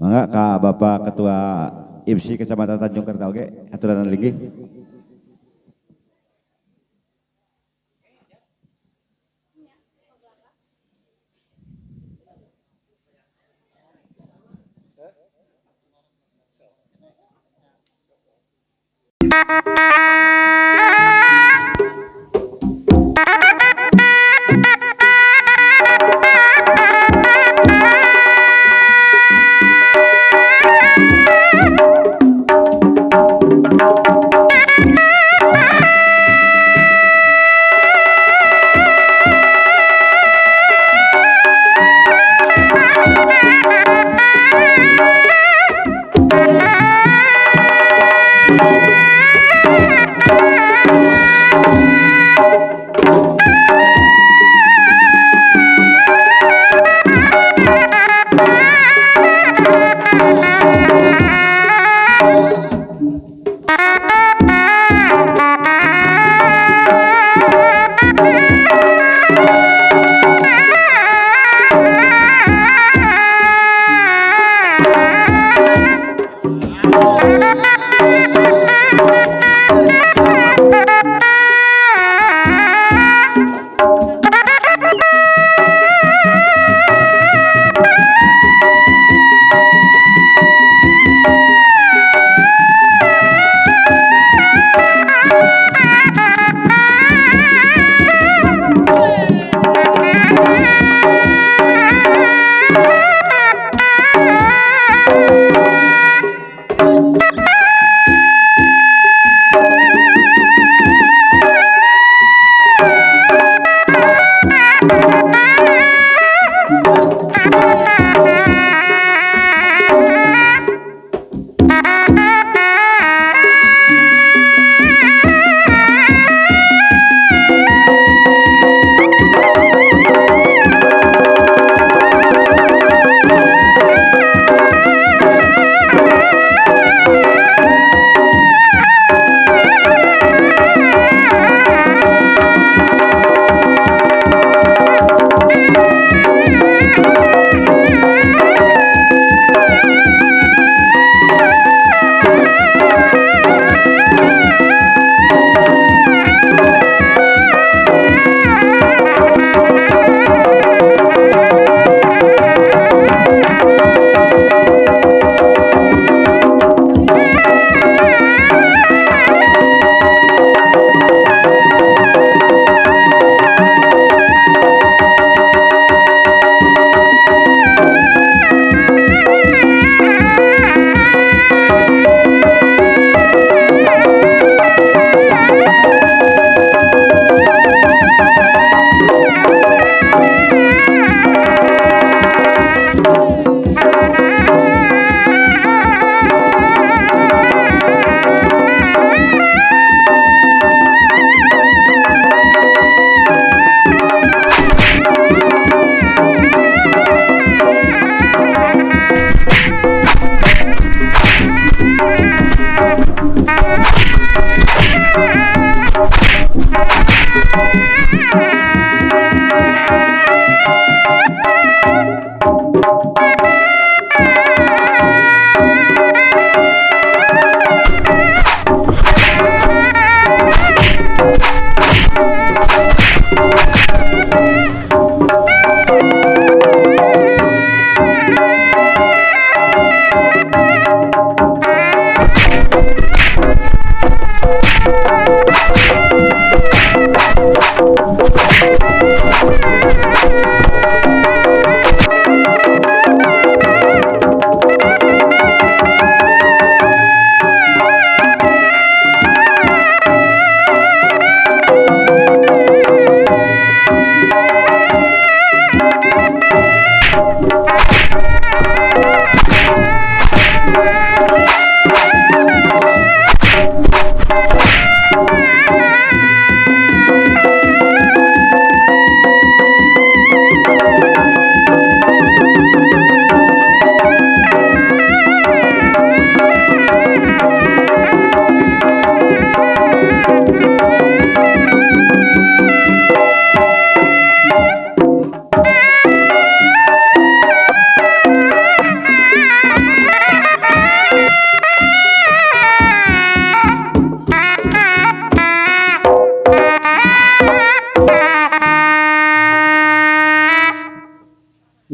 Mangga ka Bapak Ketua IPSI Kecamatan Tanjung Kerta oge aturan linggih. Bye.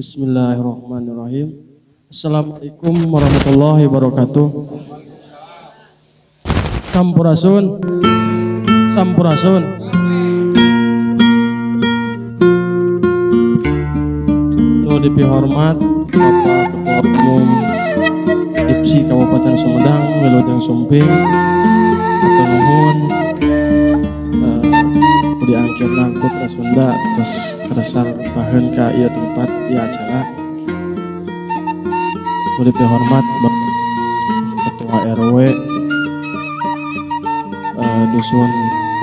Bismillahirrahmanirrahim. Assalamualaikum warahmatullahi wabarakatuh. Sampurasun. Sampurasun. Nu dipihormat Bapak Ketua Umum IPSI Kabupaten Sumedang Wilujeng Sumping, hatur nuhun ku diangkirna Putra Sunda terus kersa baheun ka ieu tempat ieu acara. Nu dipihormat Bapak Ketua RW Dusun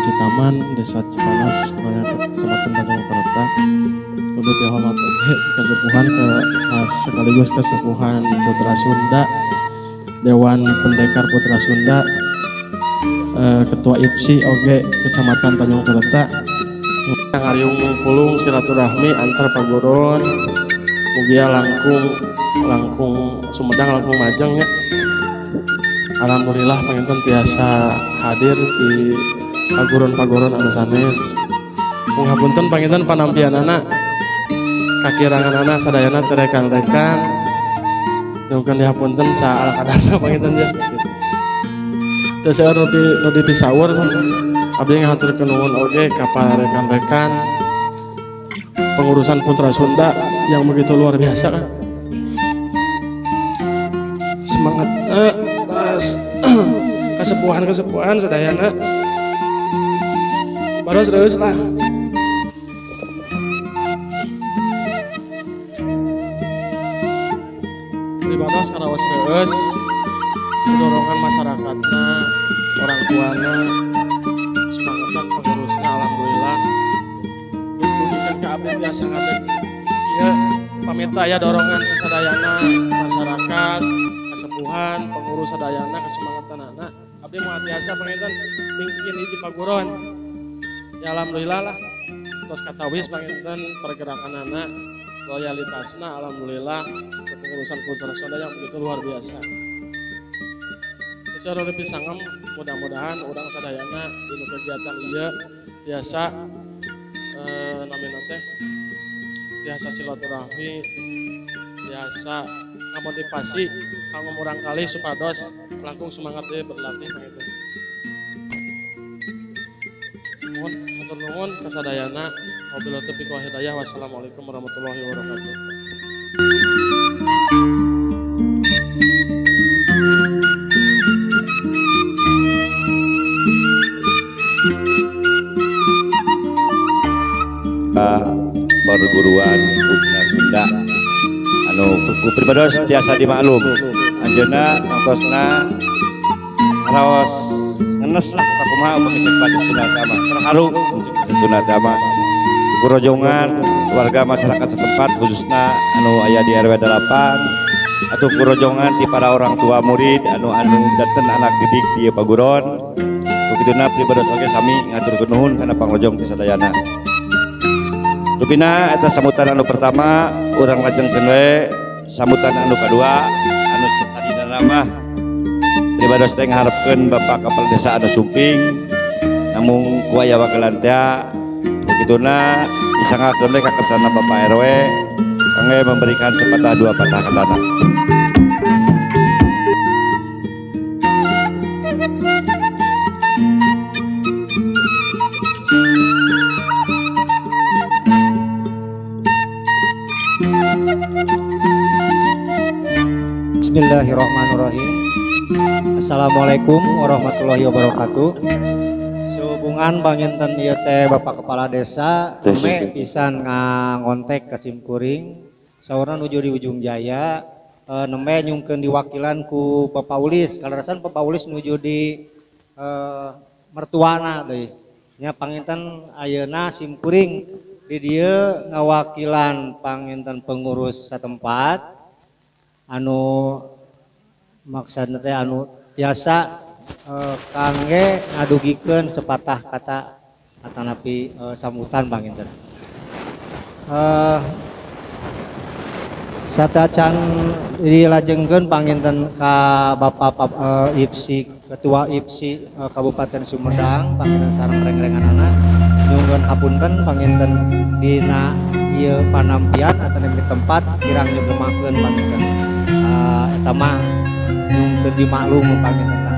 Citaman, Desa Cipanas, Kecamatan Tanjung Kerta. Nu dipihormat oge kesepuhan ke sekaligus kesepuhan Putra Sunda, Dewan Pendekar Putra Sunda, Ketua IPSI oge Kecamatan Tanjung Kerta. Ngariung pulung silaturahmi antar paguron, mugia langkung langkung Sumedang langkung majeng ya. Alhamdulillah panginten tiasa hadir di paguron-paguron anu sanes. Mung hapunten panginten panampianana kakiranganana sadayana teu rekan-rekan. Nyungkeun dihapunten saala kadarna panginten ya. Teu seueur nu dipisaur, abdi ngahaturkeun nuhun oge ka para rekan-rekan pengurusan Putra Sunda yang begitu luar biasa kan. Semangat kesepuhan-kesepuhan sadayana. Baru serius lah. Pribados karaos reueus, dorongan masyarakatna, orang tuana, semangatan pengurusna, alhamdulillah. Dugikeun ka abdi tiasa ngadeg ieu pamita ya dorongan kesadayana masyarakat, kesepuhan, pengurus sadayana, kesemangatanana. Abdi moal tiasa panginten mingkin hiji paguron. Ya alhamdulillah lah. Tos katawis panginten pergerakanana, loyalitasna alhamdulillah kepengurusan Putra Sunda yang begitu luar biasa. Bisa lebih sangem, mudah-mudahan urang sadayana dinu kegiatan ieu tiasa namina teh tiasa silaturahmi, tiasa ngamotivasi kanggo murang kali supados langkung semangat deui berlatih panginten. Nuhun, hatur nuhun kasadayana. Wabillahi taufiq wal hidayah. Wassalamualaikum warahmatullahi wabarakatuh. Perguruan Putra Sunda anu ku pribados tiasa dimaklum anjeunna tangtosna raos ngenes lah kumaha upami cek bahasa Sunda mah terharu cek bahasa Sunda mah kurojongan warga masyarakat setempat khususna anu aya di RW 8 atau kurojongan ti para orang tua murid anu anu janten anak didik di paguron begituna pribados oge sami ngaturkeun nuhun kana pangrojong ti sadayana. Rupina eta sambutan anu pertama urang lajengkeun we sambutan anu kadua anu satadina mah pribados teh ngaharepkeun Bapak Kepala Desa anu sumping namung ku aya wagelan teh begituna disanggakeun we ka kersana Bapak RW kangge memberikan sepatah dua patah katana. Bismillahirrahmanirrahim. Assalamualaikum warahmatullahi wabarakatuh. Sehubungan panginten ieu teh Bapak Kepala Desa me pisan ngangontek ka simkuring saurna nuju di Ujung Jaya, nembe nyungkeun diwakilan ku Bapak Ulis. Kalarasan Bapak Ulis nuju di mertuana deui. Nya panginten ayeuna simkuring di dieu ngawakilan panginten pengurus satempat anu maksudna teh anu tiasa kangge ngadugikeun sepatah kata atanapi sambutan panginten. Satacan dilajengkeun panginten ka Bapak IPSI Ketua IPSI Kabupaten Sumedang panginten sareng reng-renganana nyungkeun hapunten panginten dina ieu panampian atau di tempat kirang nyugemakeun panginten. Eta mah nyungkeun dimaklum panginten lah,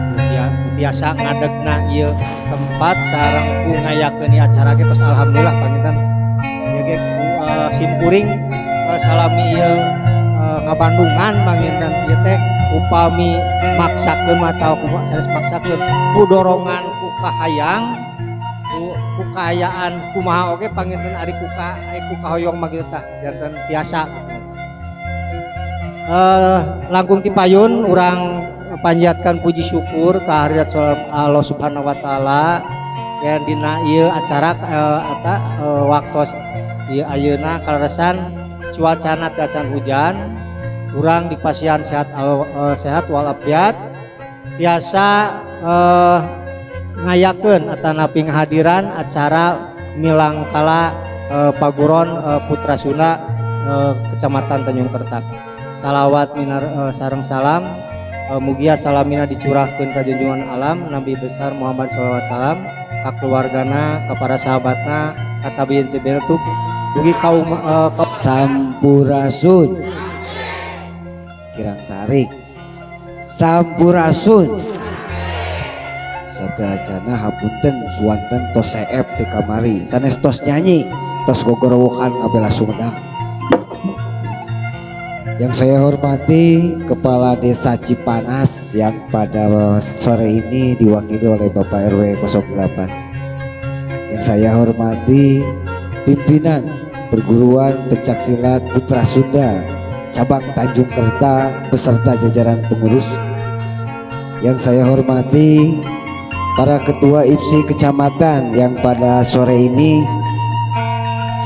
tiasa ngadegna ieu tempat sareng ku ngayakeun ieu acara ge tos alhamdulillah panginten. Ieu ge ku simkuring salami ieu ngabandungan panginten. Ieu teh upami maksakeun mah atawa kumaha, sanes maksakeun, ku dorongan, ku kahayang, ku kaayaan kumaha oge panginten, ari ku ka ari ku kahoyong mah kitu tah janten tiasa. Langkung tipayun urang panjatkan puji syukur kehadirat Allah Subhanahu wa Taala yang dina ieu acara eta waktos ieu ayeuna kaleresan cuacana teu acan hujan, urang dipasihan sehat sehat walafiat, tiasa ngayakeun atanapi ngahadiran acara Milangkala Paguron Putra Sunda Kecamatan Tanjung Kerta. Salawat minar sareng salam mugia salamina dicurahkeun ka junjungan alam Nabi besar Muhammad SAW, ka keluargana, ka para sahabatna, ka tabiin tabiin dugi kaum Sampurasun. Kirang tarik. Sampurasun. Sadajana hapunten, suanten tos seep ti kamari, sanes tos nyanyi, tos gogorowokan ngabela Sumedang. Yang saya hormati Kepala Desa Cipanas yang pada sore ini diwakili oleh Bapak RW 08. Yang saya hormati pimpinan perguruan pencak silat Putra Sunda cabang Tanjung Kerta beserta jajaran pengurus. Yang saya hormati para ketua IPSI kecamatan yang pada sore ini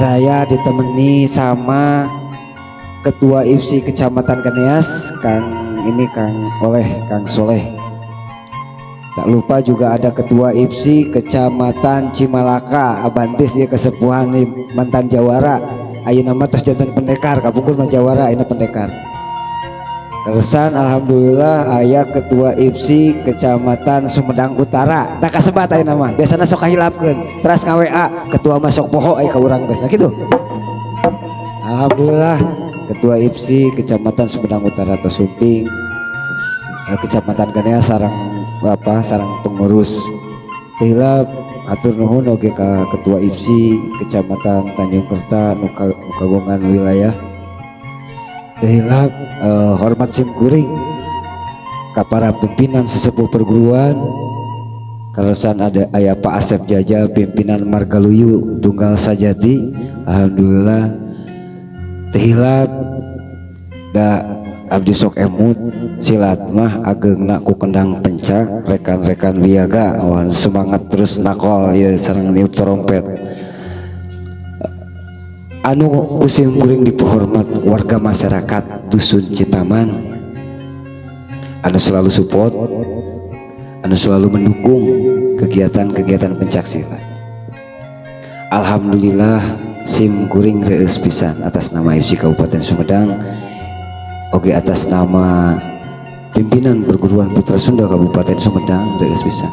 saya ditemani sama Ketua IPSI Kecamatan Ganeas, Kang ini Kang Oleh, Kang Soleh. Tak lupa juga ada Ketua IPSI Kecamatan Cimalaka, Abantis ya, kesepuhan nih, mantan jawara. Ayeuna mah tos janten pendekar, kapungkur mah jawara, ayeuna pendekar. Keresan alhamdulillah aya Ketua IPSI Kecamatan Sumedang Utara. Tak kasebat ayeuna mah, biasana sok kahilapkeun. Teras nga-WA, ketua mah sok poho aya ka urang geus. Nah, gitu. Alhamdulillah Ketua IPSI Kecamatan Sumedang Utara tos sumping. Kecamatan Ganea sareng apa sareng pengurus. Hilap atur nuhun oge ka Ketua IPSI Kecamatan Tanjung Kerta nu kagungan wilayah. Hilap hormat sim kuring ka para pimpinan sesepuh perguruan. Kaleresan ada aya Pak Asep Jaja, pimpinan Margaluyu Tunggal Sajati. Alhamdulillah. Hilap da abdi sok emut silat mah ageungna ku kendang pencak, rekan-rekan wiyaga awan semangat terus nakol ya sareng niup trompet. Anu ku sim kuring diperhormat warga masyarakat Dusun Citaman anu selalu support, anu selalu mendukung kegiatan-kegiatan pencak silat. Alhamdulillah sim kuring reueus pisan atas nama IPSI Kabupaten Sumedang oge atas nama pimpinan perguruan Putra Sunda Kabupaten Sumedang, reueus pisan.